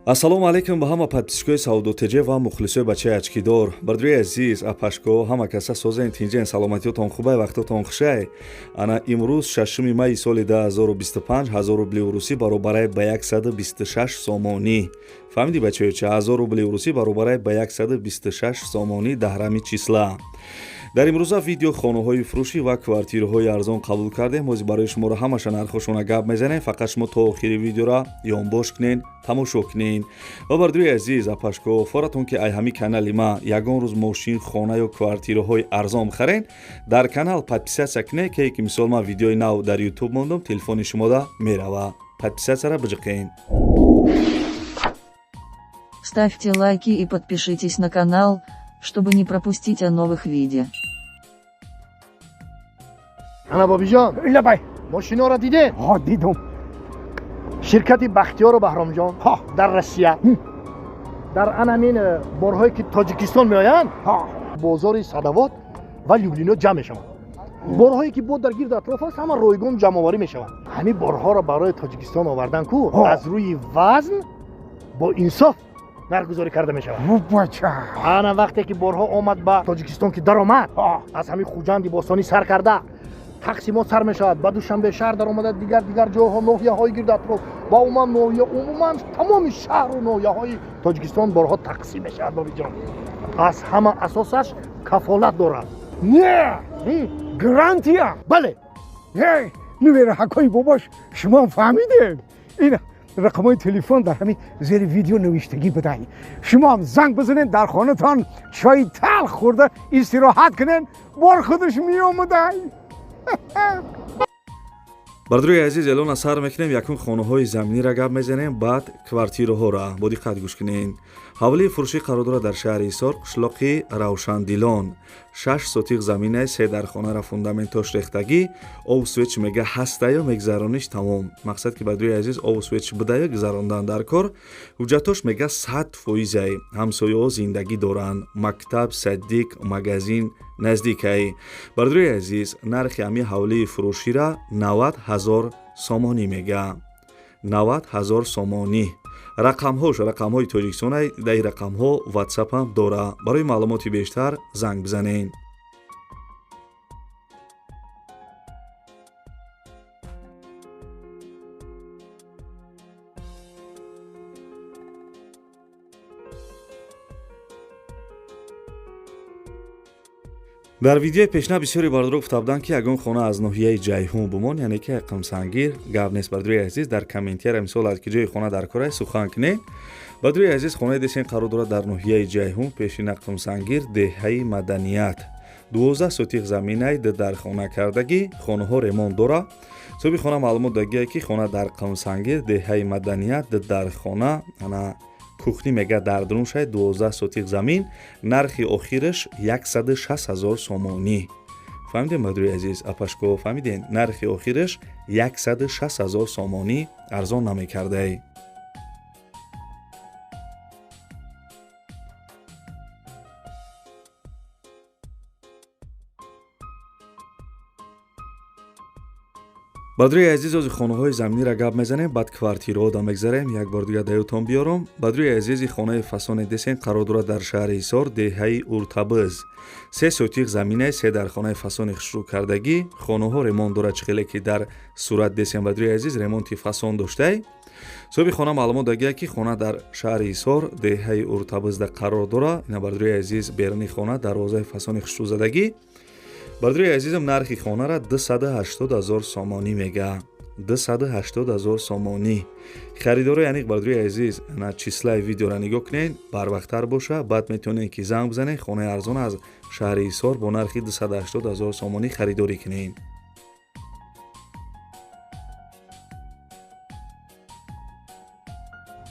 Ассалому алайкум ба ҳама подписчикои Савдо ТЖ ва мухлисои бачаи очкидор. Бардори азиз, апашко, ҳама каса созен, тинҷен, саломатиётон хубай, вақтотон хушай. Ана имрӯз 6 майи соли 2025 1000 рубли урусӣ баробарай ба 126 сомонӣ. Фаҳмидӣ, бачаёча? 1000 рубли урусӣ баробарай ба 126 сомонӣ даҳрами числа. Дар имрӯза видео хонаҳои фурӯшӣ ва квартираҳои арзон қабул кардем. Ҳозир барои шуморо ҳамаша нархошона гап мезанем. Фақат шумо то охири видеора ёнбош кунен, тамошо кунен. Ва бардори азиз, апашко, форатон ки ай ҳами канали ма ягон рӯз мошин, хона ё квартираҳои арзон бихарен, дар канал подписаться кунед, ке ки мисол ман видеои нав дар ютуб мондум, телефони шумода мерава. Подписаться ра биҷиқен. Ставьте лайки и подпишитесь на канал, чтобы не пропустить о новых видео. Ана, бобиҷон. Лабай. Мошиноро дидед? Ҳо, дидум. Ширкати Бахтиёру Баҳромҷон ҳо дар Россия дар анамин борҳое ки Тоҷикистон меоянд, ҳо бозори Садовод ва Люблино ҷамъ мешаванд. Борҳое ки бо дар гирду атроф аст, ҳама ройгон ҷамъоварӣ мешаванд. Ҳамин борҳоро барои Тоҷикистон овардан ку аз рӯи вазн бо инсоф нархгузорӣ карда мешавад. Бача. Ана вақте ки борҳо омад ба Тоҷикистон, ки даромад, аз ҳамин Хуҷанди бостонӣ сар карда тақсимот сар мешавад, ба Душанбе шаҳр даромада, дигар дигар ҷойҳо, ноҳияҳои гирду атроф ва умуман ноҳия, умуман тамоми шаҳру ноҳияҳои Тоҷикистон борҳо тақсим мешавад. Бобиҷон, аз ҳама асосаш кафолат дорад. Не, гарантия. Бале. Нувераҳакои бобош, шумо фаҳмидем, ин рақамҳои телефон дар ҳамин зери видео навиштагӣ будай. Шумоам занг бизанед, дар хонатон чойи талх хӯрда истироҳат кунед, бор худаш меомадай. Бардори азиз, эълона сар мекунем. Якум хонаҳои заминира гап мезанем, баъд квартираҳоро. Бо диққат гӯш кунед. Ҳавлии фурӯшӣ қарор дорад дар шаҳри Ҳисор, қишлоқи Равшандилон. 6 сотиқ заминаи, се дархонара фундаментош рехтагӣ, обу свет мега ҳастаю мегзарониш тамом. Мақсад ки, бардори азиз, обу свет будаю гузарондан дар кор. Ҳуҷҷатош мега 100 фоизай. Ҳамсояҳо зиндагӣ доранд, мактаб, садик, магазин наздикай. Бардори азиз, нархи ҳами ҳавлии фурӯшира 90 000 сомонӣ мега, 90 000 сомонӣ. Рақамҳош рақамҳои Тоҷикистонай, дар рақамҳо ватсапам дора. Барои маълумоти бештар занг бизанед. Дар видеои пешна бисёре бардоро гуфта буданд, ки ягон хона аз ноҳияи Ҷайҳун бумон, яъне ки Қумсангир. Гап нест, бардори азиз, дар комментария мисол аз ки ҷои хона дар кора сухан кунед. Бардори азиз, хонаи десен қарор дорад дар ноҳияи Ҷайҳун, пешина Қумсангир, деҳаи Маданият. 12 сотиқ заминай, ду дар хона кардагӣ, хонаҳо ремонт дора. Соҳиби хона маълумот дагия, ки хона дар Қумсангир, деҳаи Маданият, ду дар хона, ана кухни мега дар дурун шай, 12 сотиқ замин, нархи охираш 160 000 сомонӣ. Фаҳмидем, бардори азиз, апашко, фаҳмидем? Нархи охираш 160 000 сомонӣ, арзон намекардай. Бардори азиз, ози хонаҳои заминира гап мезанем, баъд квартираҳо да мегзарем. Як бор дига даётон биёрам. Бардори азизи, хонаи фасоне десен қарор дорад дар шаҳри Ҳисор, деҳаи Уртабыз. 3 сотиқ заминае, се дар хонаи фасони хушрӯ кардагӣ, хонаҳо ремонт дорад, чӣ хеле ки дар сурат десен. Бардори азиз, ремонти фасон доштай. Соҳиби хона маълумот дагия, ки хона дар шаҳри Ҳисор, деҳаи Уртабызда қарор дорад. Ина, бардори азиз, беруни хона дарвозаи фасони хушрӯзадагӣ. Бардори азизам, нархи хонара 280 000 сомонӣ мега, 280 000 сомонӣ. Харидоро яъне, бардори азиз, на числаи видеора нигоҳ кунед, барвақттар боша, баъд метавонед ки занг бизанед, хонаи арзон аз шаҳри Ҳисор бо нархи 280 000 сомонӣ харидорӣ кунед.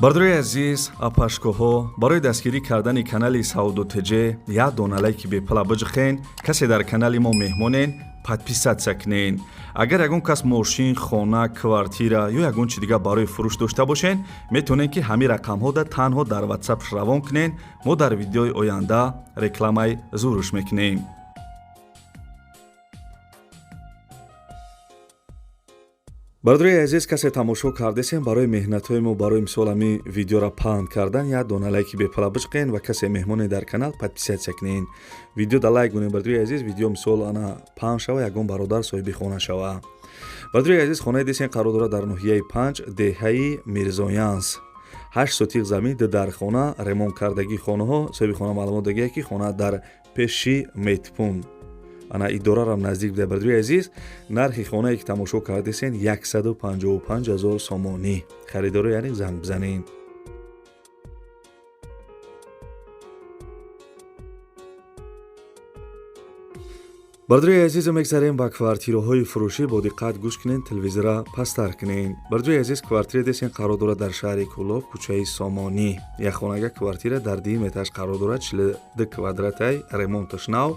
Бардори азиз, апашкоҳо, барои дастгирӣ кардани канали Савдо ТЖ як дона лайки бепала биҷиқен. Касе дар канали мо меҳмонен, подписаться кунен. Агар ягон кас мошин, хона, квартира ё ягон чи дигар барои фурӯш дошта бошен, метавонед ки ҳамин рақамҳода танҳо дар ватсап равон кунен. Мо дар видеои оянда рекламаи зурш мекунем. Бародари азиз, касе тамошо кардесем, барои меҳнатҳои мо, барои мисол ҳамин видеоро паҳн кардан як дона лайки бепала бичиқен ва касе меҳмоне дар канал подписаться кунен. Видео да лайк гунен, бародари азиз, видео мисол ана паҳн шава, ягон бародар соҳиби хона шава. Бародари азиз, хонаи десен қарор дорад дар ноҳияи 5, деҳаи Мирзоянс. 8 сотиқ замин, ду дархона, ремонт кардагии хонаҳо. Соҳиби хона маълумот дагия, ки хона дар пеши медпункт, ана идорарам наздик буда. Бародари азиз, нархи хонае ки тамошо кардесен 155 000 сомонӣ. Харидоро яъне занг бизанед. Бародари азиз, мегзарем ба квартираҳои фурӯшӣ. Бо диққат гӯш кунед, телевизора пасттар кунед. Бародари азиз, квартира десен қарор дорад дар шаҳри Кӯлоб, кӯчаи Сомонӣ. Якхонага квартира дар дуюм этаж қарор дорад, 42 квадратай, ремонташ нав.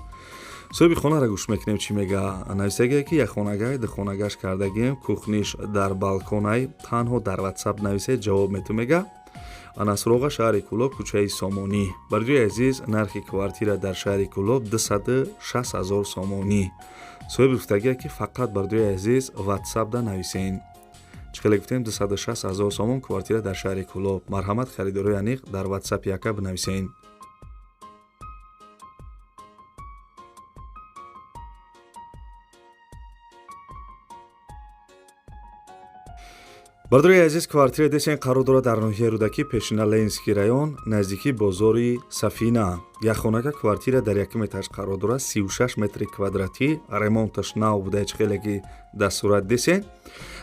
Соҳиби хонаро гӯш мекунем, чӣ мега. Нависагие, ки якхонагай, духонагаш кардагием, кухниш дар балконай, танҳо дар Ватсап нависед, ҷавоб мету мега. Ана суроға шаҳри Кӯлоб, кӯчаи Сомонӣ. Бародари азиз, нархи квартира дар шаҳри Кӯлоб 260 000 сомонӣ. Соҳиби гуфтагие, ки фақат, бародари азиз, Ватсапда нависен. Чӣ хеле гуфтем, 260 000 сомон квартира дар шаҳри Кӯлоб. Марҳамат, харидорои аниқ дар Ватсап яка бинависен. Бародари азиз, квартира десен қарор дорад дар ноҳияи Рӯдакӣ, пешина Ленинский район, наздикии бозори Сафина. Якхонака квартира дар якум этаж қарор дорад, 36 метри квадратӣ, ремонташ нав буда, чӣ хеле ки дар сурат десен.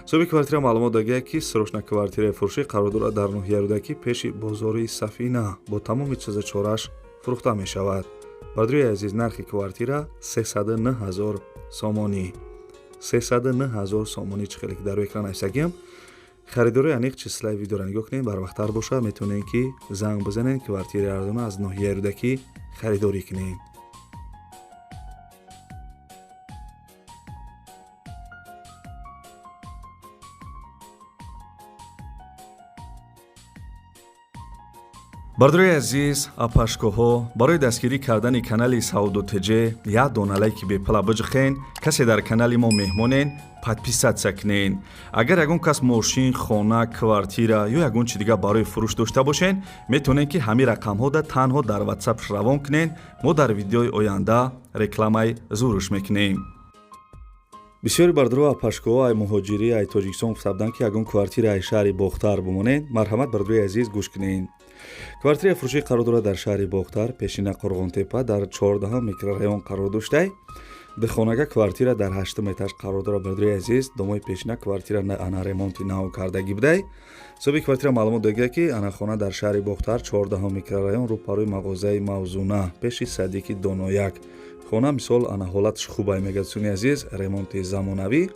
Соҳиби квартира маълумот дагия, ки срочно квартираи фурӯшӣ қарор дорад дар ноҳияи Рӯдакӣ, пеши бозори Сафина, бо тамоми чиза чораш фурӯхта мешавад. Бародари азиз, нархи квартира 309 000 сомонӣ. 309 000 сомонӣ, чӣ хеле ки дар экран нависагиям. Харидорои аниқ числаи видеоро нигоҳ кунед, барвақттар боша, метавонед, ки занг бизанед, квартираи арзона аз ноҳияи Рӯдакӣ харидорӣ кунед. Бародари азиз, апашкоҳо, барои дастгирӣ кардани канали Савдо ТЖ як дона лайки бепала биҷихен. Касе дар канали мо меҳмонен, подписаться кунен. Агар ягон кас мошин, хона, квартира ё ягон чи дигар барои фурӯш дошта бошен, метавонед, ки ҳамин рақамҳода танҳо дар Ватсап равон кунен. Мо дар видеои оянда рекламаи зурш мекунем. Бисёри бародаро, апашкоҳо ай муҳоҷирӣ, ай Тоҷикистон гуфта буданд, ки ягон квартира ай шаҳри Бохтар бимонед. Марҳамат, бародарои азиз, гӯш кунед. Квартираи фурӯшӣ қарор дорад дар шаҳри Бохтар, пешина Қурғонтепа, дар 14 микрорайон қарор доштай. Духонага квартира дар ҳаштум этаж қарор дорад. Бародари азиз, домои пешина квартира ана ремонти нав кардагӣ будай. Соҳиби квартира маълумот дагия, ки ана хона дар шаҳри Бохтар, 14 микрорайон, рӯпарӯи мағозаи Мавзуна, пеши садики Донояк. Хона мисол ана ҳолаташ хубай, мегӯяд суни азиз, ремонти замонавӣ,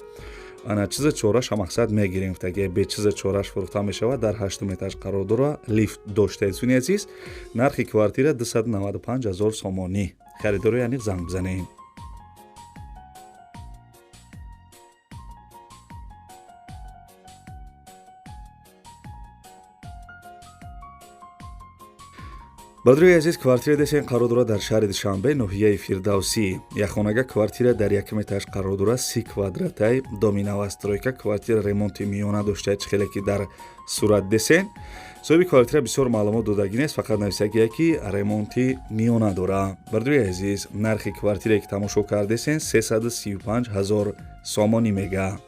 ана чиза чораша мақсад мегирем, гуфтаги, бечиза чораш фурӯхта мешавад. Дар ҳаштум этаж қарор дора, лифт доштаед. Суни азиз, нархи квартира 295 000 сомонӣ. Харидоро яъне занг бизанед. Бародари азиз, квартира десен қарор дорад дар шаҳри Душанбе, ноҳияи Фирдавсӣ. Якхонага квартира дар якум этаж қарор дорад, 30 квадратай, доми новостройка, квартира ремонти миёна доштая, чӣ хеле ки дар сурат десен. Соҳиби квартира бисёр маълумот додагӣ нест, фақат нависагие, ки ремонти миёна дора. Бародари азиз, нархи квартирае ки тамошо кардесен 335 000 сомонӣ мега,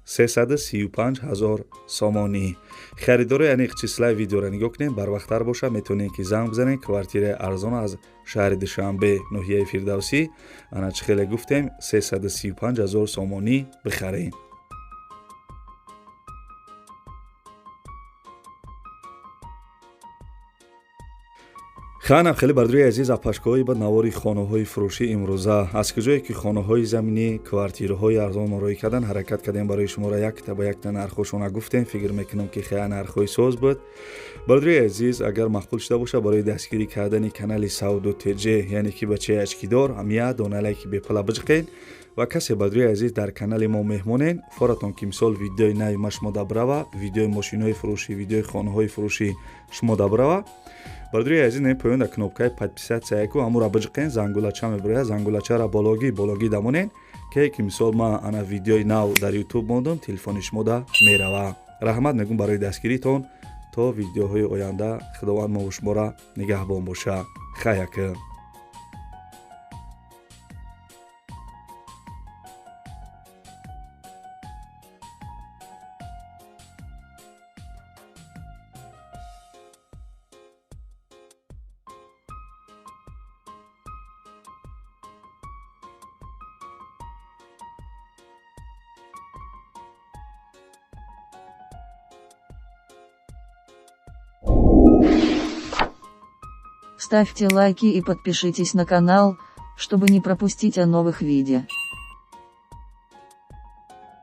335 000 сомонӣ. Харидоро аниқ числаи видеоро нигоҳ кунед, барвақттар боша, метавонед, ки занг бизанед, квартираи арзон аз шаҳри Душанбе, ноҳияи Фирдавсӣ, ана чӣ хеле гуфтем, 335 000 сомонӣ бихаред. Ханам хеле, бародари азиз, апашкоҳои ба навори хонаҳои фурӯшӣ имрӯза. Аз куҷое ки хонаҳои заминӣ, квартираҳои арзон роӣ кардан ҳаракат кардем, барои шуморо якта ба якта нархҳошона гуфтем. Фикр мекунам, ки хеле нархҳои соз буд. Бародари азиз, агар маъқул шуда боша, барои дастгирӣ кардани канали Савдо ТЖ, яъне ки бачаи очкидор, ҳам як дона лайки бепала биҷиқед. Ва касе, бародари азиз, дар канали мо меҳмонен, форатон ки мисол видеои нави ма шумо дабрава, видеои мошинои фурӯшӣ, видеои хонаҳои фурӯшӣ шумо дабрава, бародари азиз, не поён дар кнопкаи подписаться яку ҳамура биҷиқен, зангулача мебирояд, зангулачаро бологӣ бологӣ дамонен. Ке ки мисол ман ана видеои нав дар ютуб мондам, телефони шумода мерава. Раҳмат мегӯм барои дастгиритон. То видеоҳои оянда Худованд мову шуморо нигаҳбон боша. Хаяка. Ставьте лайки и подпишитесь на канал, чтобы не пропустить о новых видео.